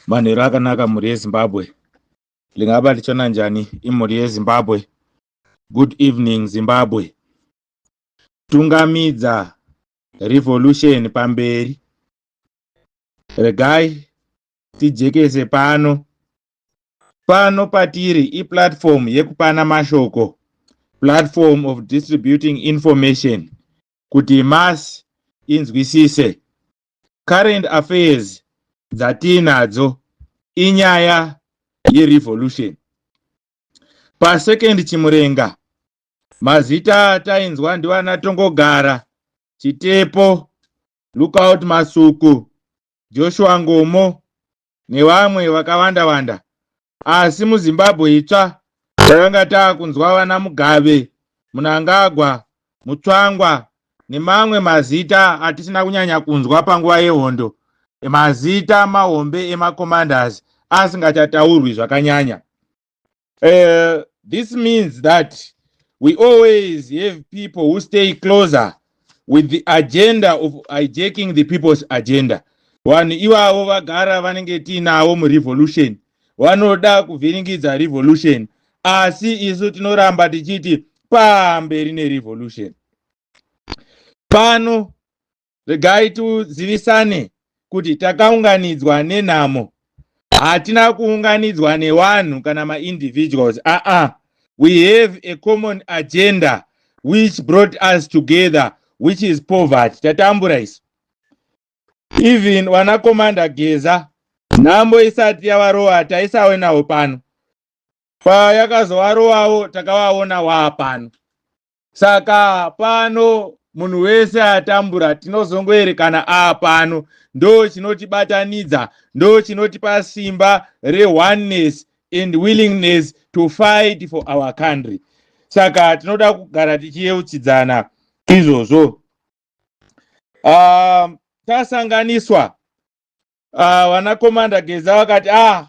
Manheru akanaka, mhuri yeZimbabwe. Lingaba litshona njani imhuri yeZimbabwe? Good evening, Zimbabwe. Tungamidza revolution pamberi. Regai tijekese pano. Pano patiri iplatform yekupana mashoko, platform of distributing information kuti mass inzwisise. Current affairs dzatiinadzo inyaya yerevolution. Pasecond Chimurenga, mazita tainzwa ndivana Tongogara, Chitepo, Lookout Masuku, Joshua Ngomo nevamwe vakawanda wanda. Asi muZimbabwe itsva takanga taakunzwa vana Mugabe, Mnangagwa, Mutsvangwa nemamwe mazita atisina kunyanya kunzwa panguva yehondo, mazita mahombe emacommanders asingachataurwi zvakanyanya. This means that we always have people who stay closer with the agenda of hijacking the people's agenda. Vanhu ivavo vagara vanenge tiinavo murevolution, vanoda kuvhiringidza revolution, asi isu tinoramba tichiti pamberi nerevolution. Pano regai tizivisane kuti takaunganidzwa nenhamo, hatina kuunganidzwa nevanhu kana maindividuals. Aa, we have a common agenda which brought us together, which is poverty. Tatambura isu. Even vana Commander Geza, nhambo isati yavarova taisave navo pano. Payakazovarovawo takavaona waapano. Saka pano munhu wese atambura tinozongoerekana aapano. Ndo chinotibatanidza, ndo chinotipa simba reoneness and willingness to fight for our country. Saka tinoda kugara tichiyeuchidzana izvozvo. Tasanganiswa, vana Commander Geza vakati, "Ah,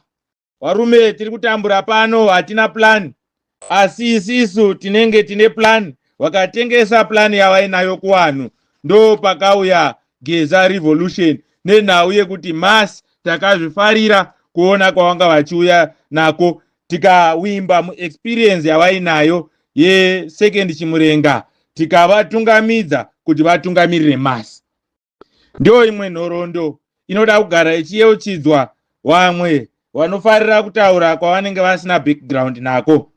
varume, tiri kutambura pano, hatina plan, asi isisu tinenge tine plan." Vakatengesa plan yavainayo kuvanhu. Ndo pakauya Geza Revolution, nenhau yekuti mass takazvifarira kuona kwavanga vachiuya nako, tikawimba muexperience yavainayo yesecond Chimurenga, tikavatungamidza kuti vatungamirire mass. Ndo imwe nhoroondo inoda kugara ichiyeuchidzwa vamwe vanofarira kutaura kwavanenge vasina background nako.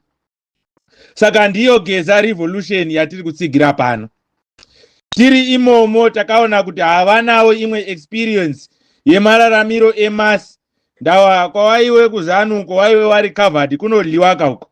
Saka ndiyo Geza Revolution yatiri kutsigira pano. Tiri imomo takaona kuti havanawo imwe experience yemararamiro emass. Ndawa kwawaiwe kuZANU, kwawaiwe wari covered, kunodliwa kauko.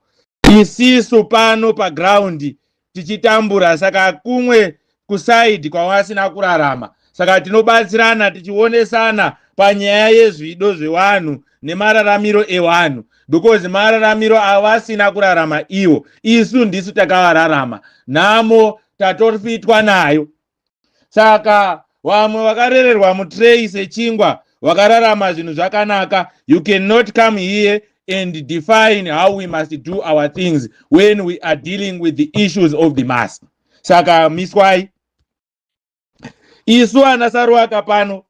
Isisu pano paground tichitambura, saka kumwe kuside kwavasina kurarama. Saka tinobatsirana tichionesana panyaya yezvido zvevanhu nemararamiro evanhu, because mararamiro avasina kurarama iwo, isu ndisu takavararama. Nhamo tatofitwa nayo. Saka vamwe vakarererwa mutray sechingwa, vakararama zvinhu zvakanaka, you cannot come here and define how we must do our things when we are dealing with the issues of the mass. Saka miswai. Isu ana Saruwaka pano,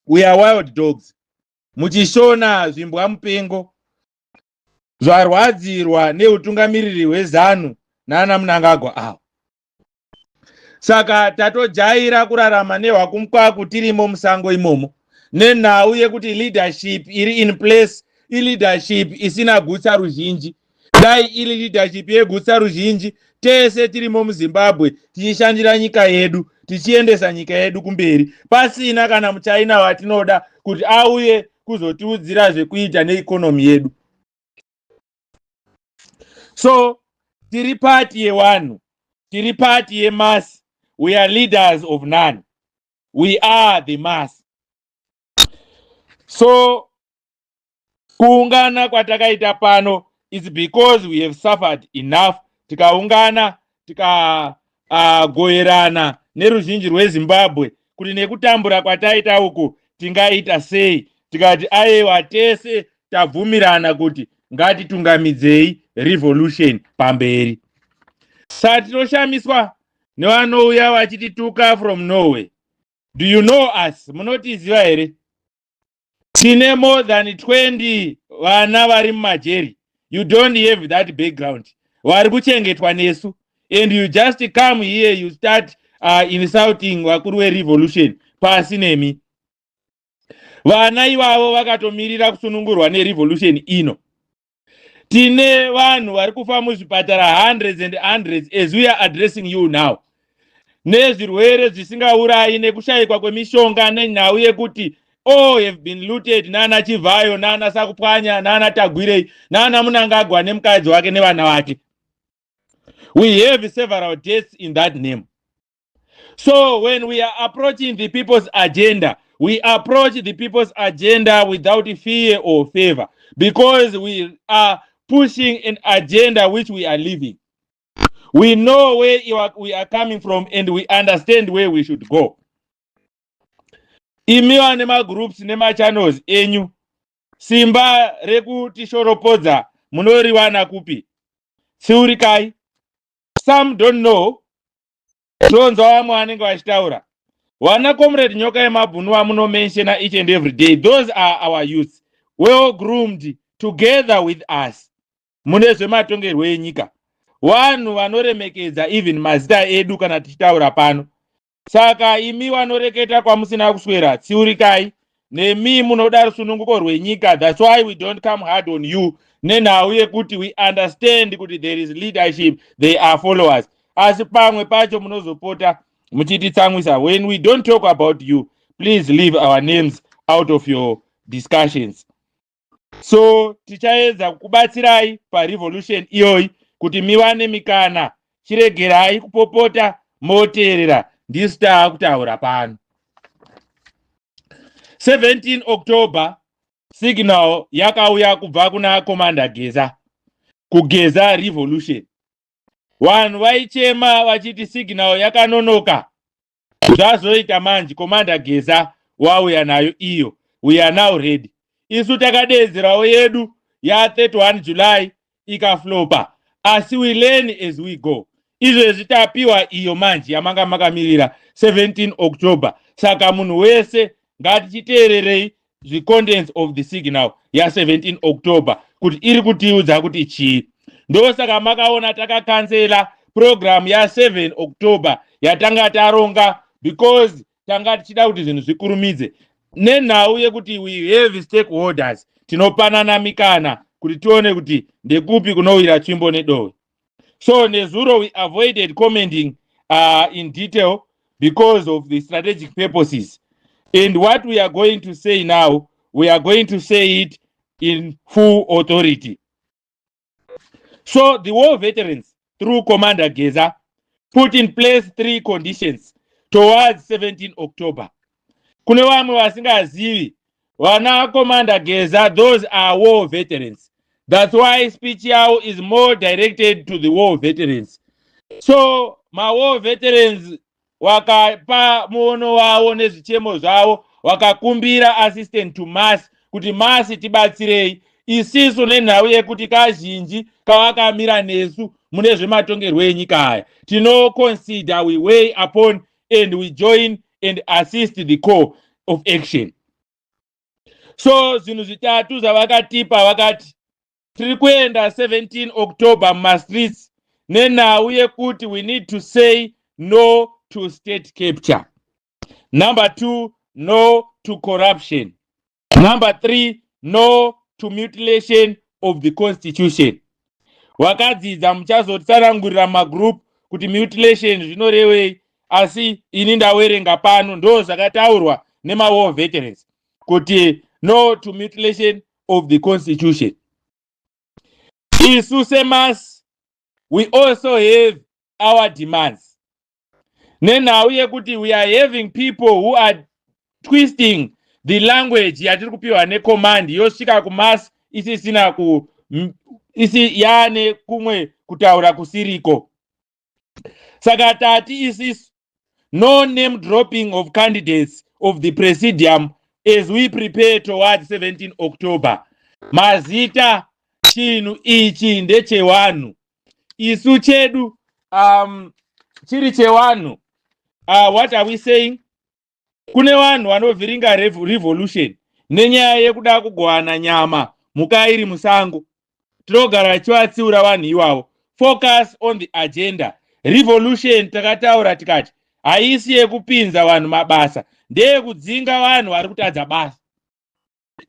we are wild dogs, muchishona zvimbwa mupengo zvarwadzirwa neutungamiriri hweZANU nana Mnangagwa avo. Saka tatojaira kurarama nehwakumukwaku tirimo musango imomo, nenhau yekuti leadership iri in place ileadership isina gutsa ruzhinji. Dai iri leadership yegutsa ruzhinji, tese tirimo muZimbabwe tichishandira nyika yedu, tichiendesa nyika yedu kumberi, pasina kana muchina watinoda kuti auye kuzotiudzira zvekuita neeconomy yedu. So tiri party yevanhu, tiri party yemass. We are leaders of none, we are the mass. So kuungana kwatakaita pano is because we have suffered enough. Tikaungana, tikagoverana neruzhinji rweZimbabwe kuti nekutambura kwataita uku tingaita sei. Tikati aiwa, tese tabvumirana kuti ngatitungamidzei revolution pamberi. Saka tinoshamiswa nevanouya vachitituka from nowhere. Do you know us? Munotiziva here? Tine more than 20 vana vari mumajeri. You don't have that background. Vari kuchengetwa nesu, and you just come here, you start insulting vakuru verevolution. Pasi nemi. Vana ivavo vakatomirira kusunungurwa nerevolution ino. Tine vanhu vari kufa muzvipatara, hundreds and hundreds, as we are addressing you now, nezvirwere zvisingaurayi, nekushayikwa kwemishonga, nenhau yekuti all have been looted nana Chivhayo, nana Sakupwanya, nana Tagwirei, nana Munangagwa nemukadzi wake nevana vake. We have several deaths in that name. So when we are approaching the people's agenda, we approach the people's agenda without fear or favor, because we are pushing an agenda which we are living. We know where we are coming from and we understand where we should go. Imi vane magroups nemachannels enyu, simba rekutishoropodza munoriwana kupi? Tsiurikai. Some don't know. Tonzwa vamwe vanenge vachitaura vana Comrade Nyoka Yemabhunu vamunomentiona each and every day. Those are our youths, well groomed together with us mune zvematongerwo enyika, vanhu vanoremekedza even mazita edu kana tichitaura pano. Saka imi vanoreketa kwamusina kuswera, tsiurikai. Nemi munoda rusununguko rwenyika, that's why we don't come hard on you, nenhau yekuti we understand kuti there is leadership, they are followers. Asi pamwe pacho munozopota muchititsamwisa. When we don't talk about you, please leave our names out of your discussions. So tichaedza kukubatsirai parevolution iyoyi kuti miwane mikana. Chiregerai kupopota, moteerera ndisu taakutaura pano. 17 October, signal yakauya kubva kuna Commander Geza, kuGeza Revolution. Vanhu vaichema vachiti signal yakanonoka. Zvazoita manje, Commander Geza wauya nayo iyo. We are now ready. Isu takadeedzerawo yedu ya31 July, ikaflopa, asi we learn as we go. Izvezvi tapiwa iyo manje yamanga makamirira, 17 October. Saka munhu wese ngatichiteererei the contents of the signal ya17 October, kuti iri kutiudza kuti chii. Ndosaka makaona takakansela program ya7 October yatanga taronga, because tanga tichida kuti zvinhu zvikurumidze, nenhau yekuti we have stakeholders. Tinopanana mikana kuti tione kuti ndekupi kunowira tsvimbo nedohwe. So nezuro we avoided commenting in detail because of the strategic purposes, and what we are going to say now, we are going to say it in full authority. So the war veterans, through Commander Geza, put in place three conditions towards 17 October. Kune vamwe vasingazivi, vana Commander Geza, those are war veterans. That's why speech yavo is more directed to the war veterans. So mawar veterans wakapa muono wavo nezvichemo zvavo, wakakumbira assistance to mass, kuti mass tibatsirei isisu, nenhau yekuti kazhinji kavakamira nesu mune zvematongerwo enyika aya. Tinoconsider, we weigh upon and we join and assist the call of action. So zvinhu zvitatu zvavakatipa, vakati tiri kuenda 17 October mumastreets nenhau yekuti we need to say no to state capture, number two, no to corruption, number three, no to mutilation of the constitution. Wakadzidza muchazotsanangurira magroup kuti mutilation zvinorevei, asi ini ndawerenga pano, ndo zvakataurwa nemawar veterans, kuti no to mutilation of the constitution. Isu semass, we also have our demands, nenhau yekuti we are having people who are twisting the language yatiri kupiwa necommand, yosvika kumass isisina ku isi yaane kumwe kutaura kusiriko. Saka tati isisu, no name dropping of candidates of the presidium as we prepare towards 17 October. Mazita, chinhu ichi ndechewanhu. Isu chedu chiri chewanhu. What are we saying? Kune vanhu vanovhiringa revolution. Nenyaya yekuda kugowana nyama mhuka iri musango. Tinogara tichivatsiura vanhu ivavo. Focus on the agenda. Revolution takataura tikati haisi yekupinza vanhu mabasa, ndeyekudzinga vanhu vari kutadza basa.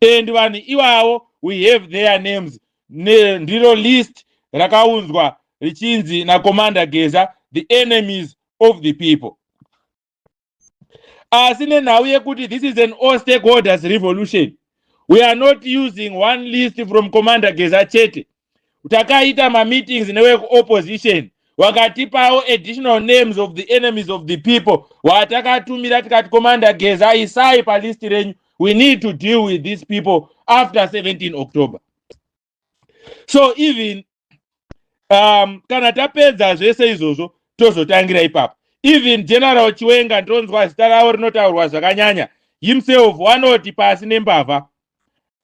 And vanhu ivavo, we have their names. Ndiro list rakaunzwa richinzi naCommander Geza, the enemies of the people. Asi nenhau yekuti this is an all stakeholders revolution, we are not using one list from Commander Geza chete. Takaita mameetings newekuopposition, wakatipawo additional names of the enemies of the people watakatumira, tikati, "Commander Geza, isai palist renyu. We need to deal with these people after 17 October." So even kana tapedza zvese izvozvo, tozotangira ipapo. Even General Chiwenga, ndonzwa zita ravo rinotaurwa zvakanyanya, himself wanoti pasi nembavha.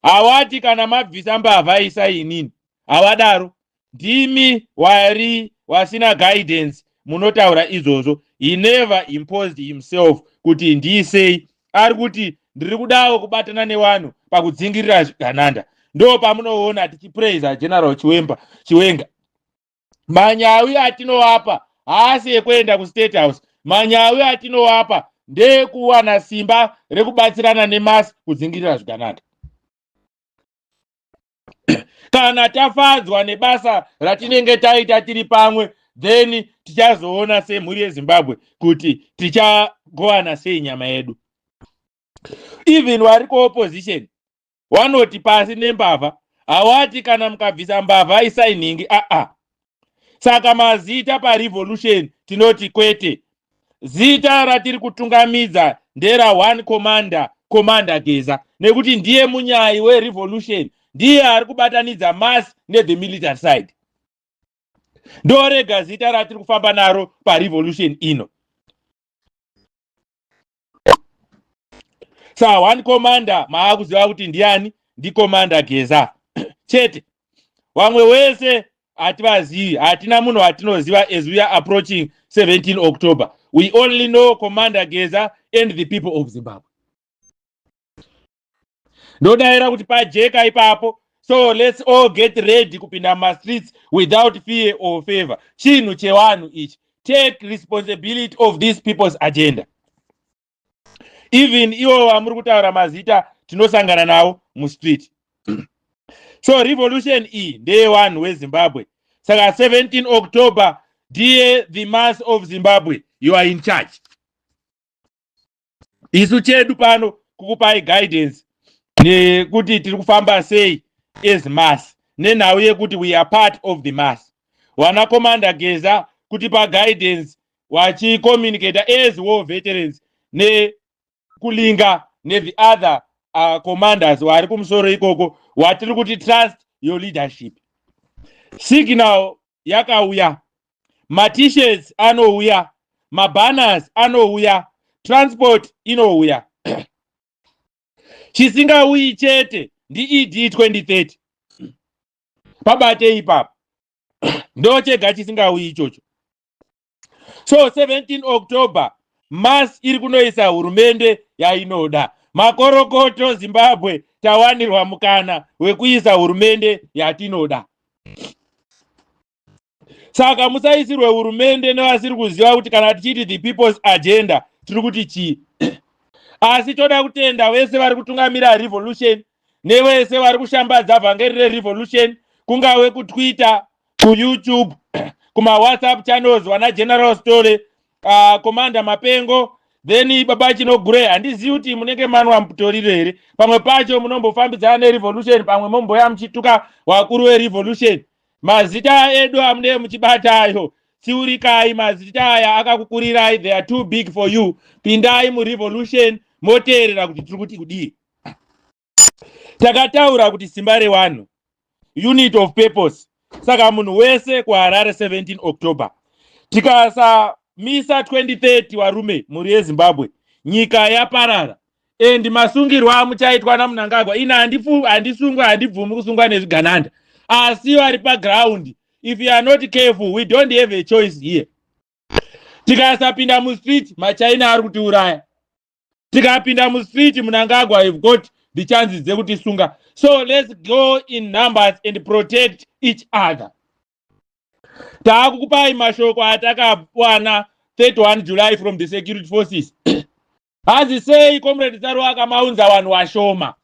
Hawati kana mabvisa mbavha isai inini, havadaro. Ndimi wari wasina guidance munotaura izvozvo. He never imposed himself kuti ndiisei. Ari kuti ndiri kudawo kubatana nevanhu pakudzingirira zvigananda. Ndo pamunoona tichipraisa General Chiwemba Chiwenga. Manyawi atinovapa haasi ekuenda kuState House. Manyawi atinovapa ndeyekuwana simba rekubatsirana nemass kudzingirira zvigananda. Kana tafadzwa nebasa ratinenge taita tiri pamwe, then tichazoona semhuri yeZimbabwe kuti tichagowana sei nyama yedu. Even vari kuopposition vanoti pasi nembavha. Hawati kana mukabvisa mbavha isai nhingi, aa. Saka mazita parevolution tinoti kwete. Zita ratiri kutungamidza ndera one commander, Commander Geza, nekuti ndiye munyayi werevolution, ndiye ari kubatanidza mass nethe military side. Ndorega zita ratiri kufamba naro parevolution ino. Sa one commander, maakuziva kuti ndiani, ndiCommander Geza chete. Vamwe wese hativazivi, hatina munhu watinoziva. As we are approaching 17 October, we only know Commander Geza and the people of Zimbabwe. Ndodayira kuti pajeka ipapo. So let's all get ready kupinda mumastreets without fear or favor. Chinhu chevanhu ichi. Take responsibility of this people's agenda. Even ivo vamuri kutaura mazita, tinosangana navo mustreet. So revolution iyi ndeyevanhu weZimbabwe. Saka 17 October, dear the mass of Zimbabwe, you are in charge. Isu chedu pano kukupai guidance nekuti tiri kufamba sei as mass, nenhau yekuti we are part of the mass. Vana Commander Geza kutipa guidance, vachicommunicata as war veterans nekulinga nethe other commanders vari kumusoro ikoko, watiri kuti trust your leadership. Signal yakauya, maT-shirts anouya, mabanners anouya, transport inouya. Chisingauyi chete ndiED 2030. Pabate ipapo, ndo chega chisingauyi ichocho. So 17 October, mass iri kunoisa hurumende yainoda. Makorokoto Zimbabwe, tawanirwa mukana wekuisa hurumende yatinoda. Saka musaisirwe hurumende nevasiri kuziva kuti kana tichiti the people's agenda tiri kuti chii. Asi toda kutenda vese vari kutungamira revolution nevese vari kushambadza vhangeri rerevolution, kungave kuTwitter, kuYouTube, kumaWhatsApp channels, vana General Story, Commander Mapengo, then Baba Chinogure. Handizivi kuti munenge manwa mutoriro here. Pamwe pacho munombofambidzana nerevolution, pamwe momboya muchituka vakuru verevolution. Mazita edu amunee muchibatayo, tsiurikai. Mazita aya akakukurirai, they are too big for you. Pindai murevolution, moteerera kuti tiri kuti kudii. Takataura kuti simba revanhu, unit of purpose. Saka munhu wese kuHarare 17 October. Tikasamisa 2030, varume, mhuri yeZimbabwe, nyika yaparara. And masungirwo amuchaitwa naMunangagwa, ini handisungwa, handibvumi kusungwa nezvigananda, asi vari paground, if you are not careful, we don't have a choice here. Tikasapinda mustreet, maChina ari kutiuraya. Tikapinda mustreet, Munangagwa have got the chances dzekutisunga. So let's go in numbers and protect each other. Taakukupai mashoko atakawana 31 July from the security forces. Hanzi sei, Comrade Saruwaka, maunza vanhu vashoma?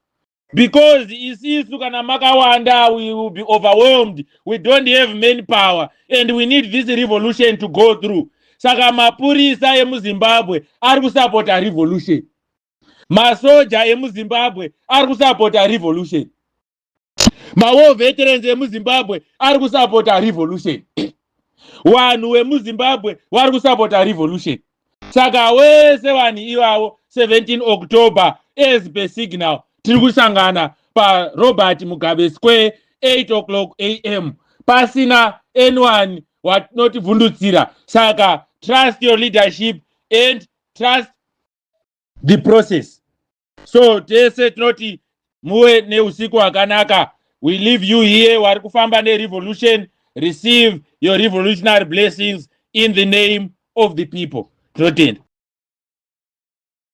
Because isisu kana makawanda, we will be overwhelmed. We don't have manpower and we need this revolution to go through. Saka mapurisa emuZimbabwe ari kusapota revolution, masoja emuZimbabwe ari kusapota revolution, mawar veterans emuZimbabwe ari kusapota revolution, vanhu vemuZimbabwe vari kusapota revolution. Saka wese vanhu ivavo, 17 October as per signal, tiri kusangana paRobert Mugabe Square, 8 o'clock am, pasina anyone wanotivhundutsira. Saka trust your leadership and trust the process. So tese tinoti muve neusiku hwakanaka. We leave you here. Vari kufamba nerevolution, receive your revolutionary blessings in the name of the people. Tinotenda.